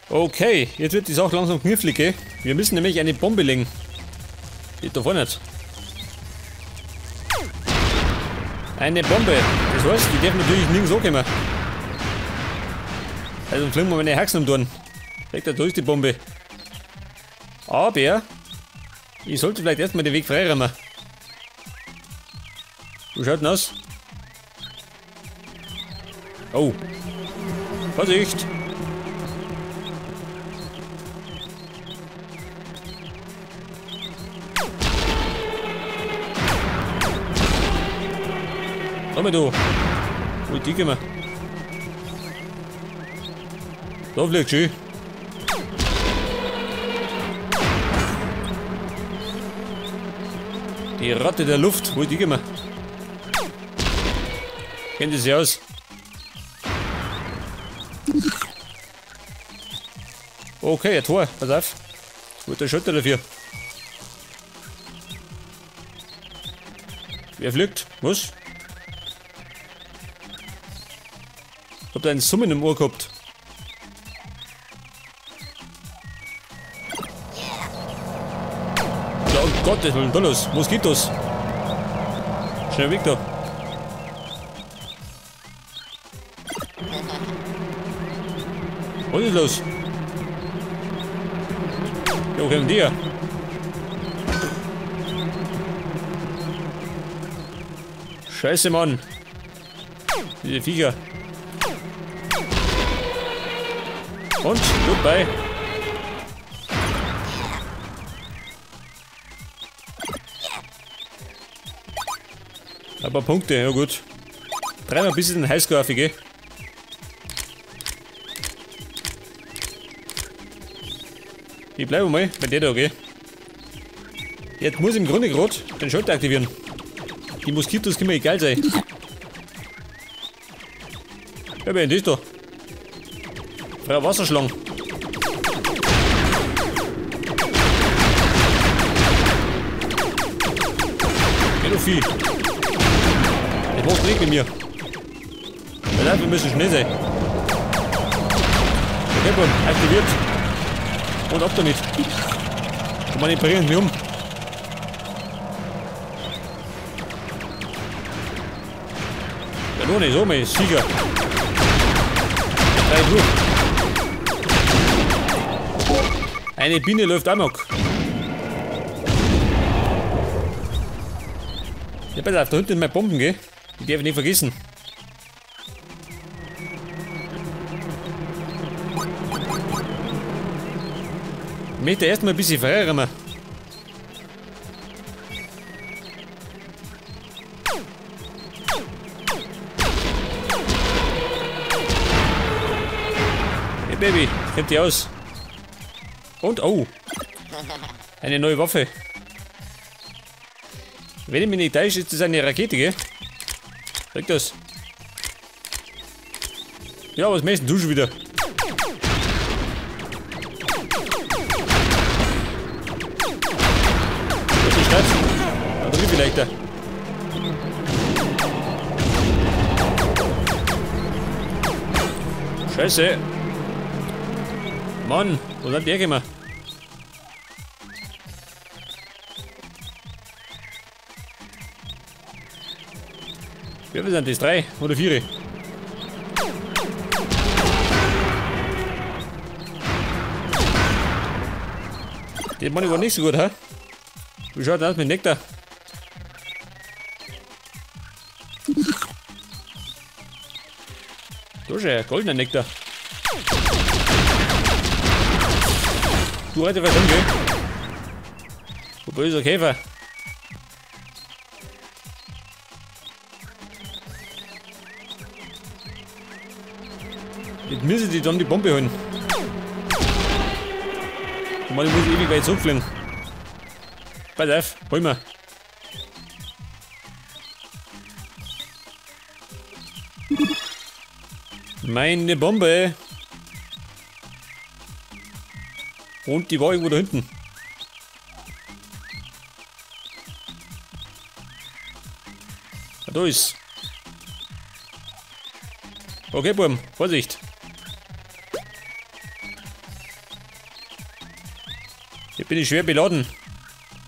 Okay, jetzt wird die Sache langsam knifflig, gell? Wir müssen nämlich eine Bombe legen. Geht da vorne nicht. Eine Bombe. Das heißt, die darf natürlich nirgends ankommen. Also fliegen wir meine Haxen um tun. Weg da durch die Bombe. Aber ich sollte vielleicht erstmal den Weg freiräumen. Wie schaut denn aus? Oh. Vorsicht! Komm mal du! Wo die gehen wir? Da fliegt schön. Die Ratte der Luft, wo die gehen wir? Kennt ihr sie aus? Okay, ein Tor, pass auf. Guter Schulter dafür. Wer fliegt? Was? Ich hab da einen Summen im Ohr gehabt. Ja, oh Gott, was ist denn da los? Was geht das? Schnell weg da. Was ist los? Ja, wo kommen die her? Scheiße, Mann. Diese Viecher. Und, goodbye. Ein paar Punkte, ja gut. Dreimal bis in den Highscore, gell? Ich bleibe mal bei der da, okay? Jetzt muss ich im Grunde gerade den Schalter aktivieren. Die Moskitos können mir egal sein. Ja, wer ist das da? Frau Wasserschlange. Geh du Vieh. Das macht nicht mit mir. Ja, wir müssen schnell sein. Okay, Mann, aktiviert. Und ab damit. Und manipurieren mich um. Ja, nur nicht so, mein Sieger. Drei durch. Eine Biene läuft amok. Ja, pass auf, da hinten sind meine Bomben, gell? Die darf ich nicht vergessen. Ich möchte erstmal ein bisschen freiräumen. Hey Baby, kennt die aus. Und oh! Eine neue Waffe. Wenn ich mich nicht täusche, ist das eine Rakete, gell? Sag das. Ja, was möchtest du schon wieder? Was ist die Stadt? Ah, da vielleicht da. Scheiße. Mann, wo sind die hergekommen? Wie viel sind das? 3 oder 4? Das Mann war nicht so gut, hä? Wie schaut das aus mit Nektar? Da ist ja goldener Nektar. Du alter Verdammt, gell? Du böser Käfer. Jetzt müssen die dann die Bombe holen. Ich meine, ich muss ewig weit zurückfliegen. Pass auf, hol mir. Meine Bombe. Und die war irgendwo da hinten. Ah, da ist. Okay, Burm, Vorsicht. Hier bin ich schwer beladen.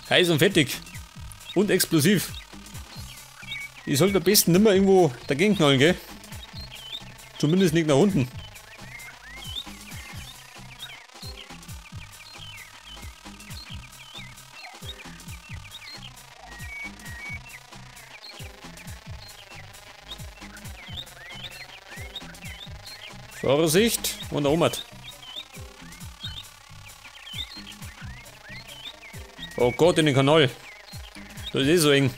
Heiß und fettig. Und explosiv. Ich sollte am besten nimmer irgendwo dagegen knallen, gell? Zumindest nicht nach unten. Vorsicht und Omat. Oh Gott, in den Kanal. Das ist eh so eng.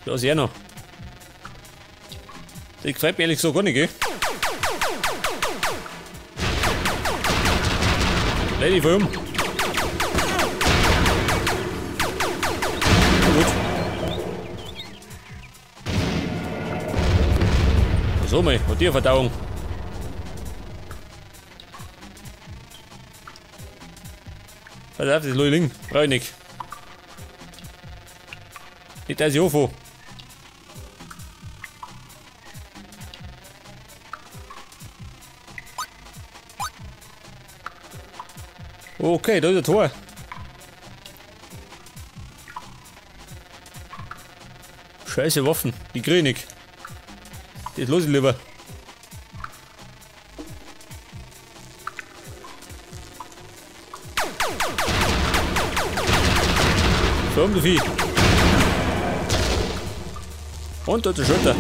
Da ist er noch. Das gefällt mir ehrlich so gar nicht, gell? Lady voll um. Na gut. So mal, und die Verdauung. Pass auf, das Leuling. Brauch ich nicht. Nicht, dass ich anfange. Okay, da ist ein Tor. Scheiße Waffen, die krieg ich nicht. Das lass ich lieber. So, du Vieh. Und da ist der Schulter.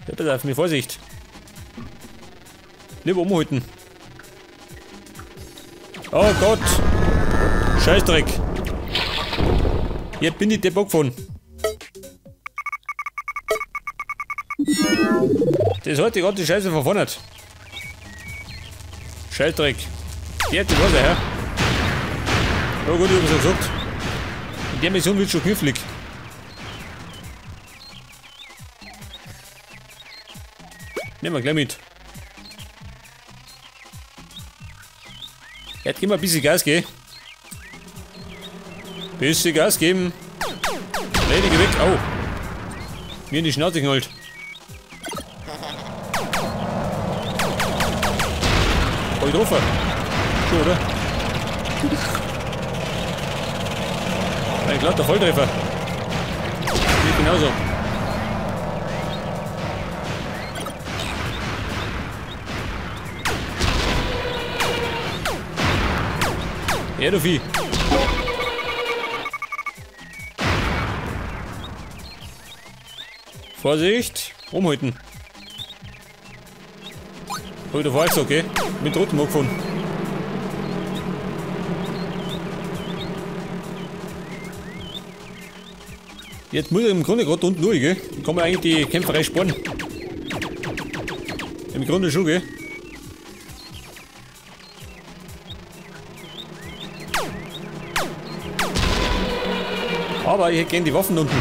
Ja, pass auf, mit Vorsicht. Lieber umhalten. Oh Gott! Scheißdreck! Hier bin ich der Bock von. Das hat die ganze Scheiße von vorne. Scheißdreck. Die hat die Wasser her. Oh gut, ich hab's ja gesagt. In der Mission wird schon knifflig. Nehmen wir gleich mit. Jetzt gib mal ein bisschen Gas, gell? Bisschen Gas geben. Lady, geh weg. Au. Mir in die Schnauze knallt. Hab ich getroffen? Schon, oder? Ein glatter Volltreffer. Geht genauso. Ja, du Vieh. Vorsicht! Umhalten. Hab ich da vorher gesagt, okay? Mit rotem angefahren. Jetzt muss ich im Grunde gerade unten durch, gell? Kann man eigentlich die Kämpferei sparen. Im Grunde schon, gell? Aber ich hätte gerne die Waffen unten.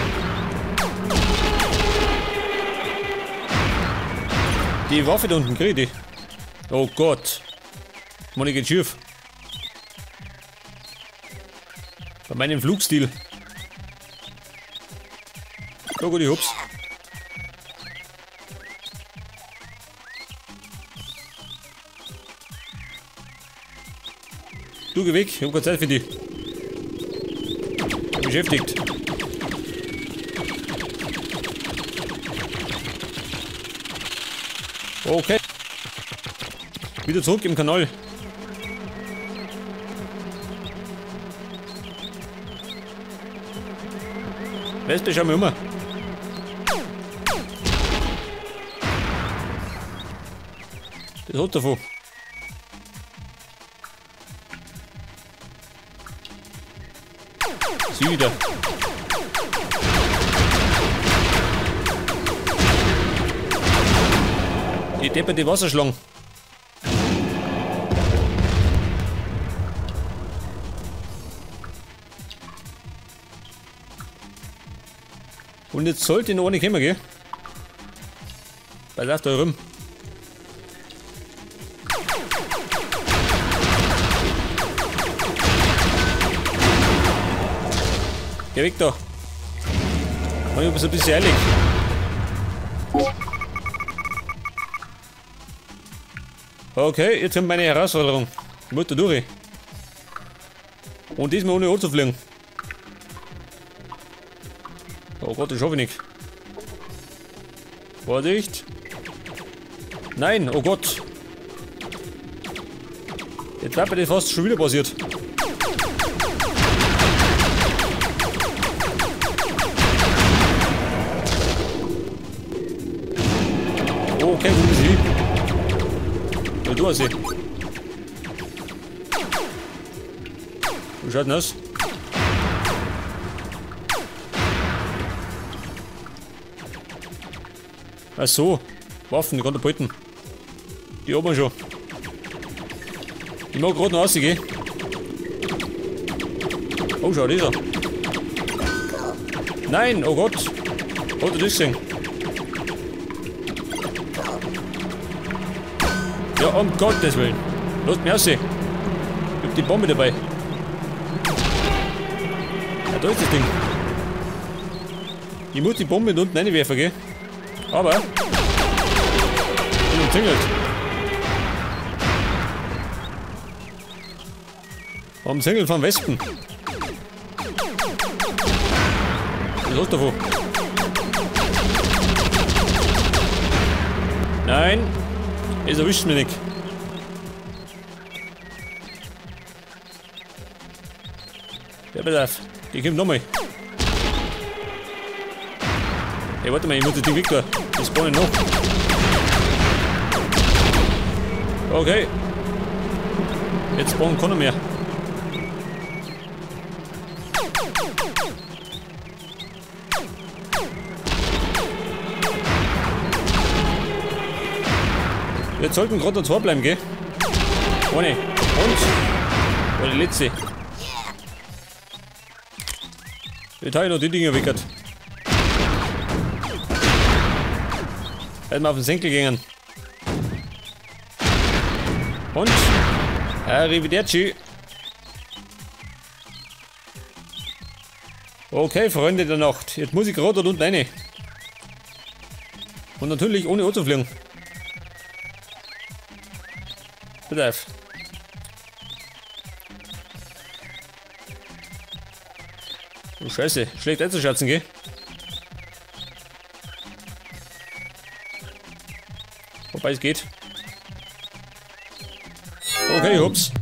Die Waffe da unten krieg ich die. Oh Gott. Mann, ich geht schief. Bei meinem Flugstil. Oh gut, ich hab's. Du, geh weg, ich hab keine Zeit für dich. Beschäftigt. Okay. Wieder zurück im Kanal. Weißt du, schau mal um. Das hat davon. Sie wieder. Die depperte Wasserschlange. Und jetzt sollte noch eine kommen, gell? Pass auf, da rum. Geh weg da. Mann, ich bin ein bisschen eilig. Okay, jetzt kommt meine Herausforderung. Ich muss da durch. Und diesmal ohne anzufliegen. Oh Gott, das schaffe ich nicht. Vorsicht. Nein, oh Gott. Jetzt bleibt mir das fast schon wieder passiert. Okay, wo ist sie? Ja, du hast sie. Wie schaut denn das? Ach so, Waffen, die kann ich behalten. Die oben schon. Ich mag gerade noch rausgehen. Oh, schau, dieser. Nein, oh Gott. Hat er das gesehen? Ja, um Gottes Willen. Lasst mich raus. Ich hab die Bombe dabei. Ja, da ist das Ding. Ich muss die Bombe da unten reinwerfen, gell? Aber ich bin umzingelt. Umzingelt von Wespen. Was ist los davon? Nein! Es erwischt mich nicht. Ja, pass auf. Die kommt nochmal. Hey, warte mal, ich muss das Ding weg da. Die spawnen noch. Okay. Jetzt spawnen keiner mehr. Jetzt sollten gerade noch zwei bleiben, gell? Ohne. Und? Oder die letzte. Jetzt habe ich noch die Dinger weggehört. Halt mal auf den Senkel gehen. Und? Arrivederci. Okay, Freunde der Nacht. Jetzt muss ich gerade da unten rein. Und natürlich ohne anzufliegen. Bitte auf. Oh Scheiße, schlecht einzuschätzen, gell? Wobei es geht. Okay, ups.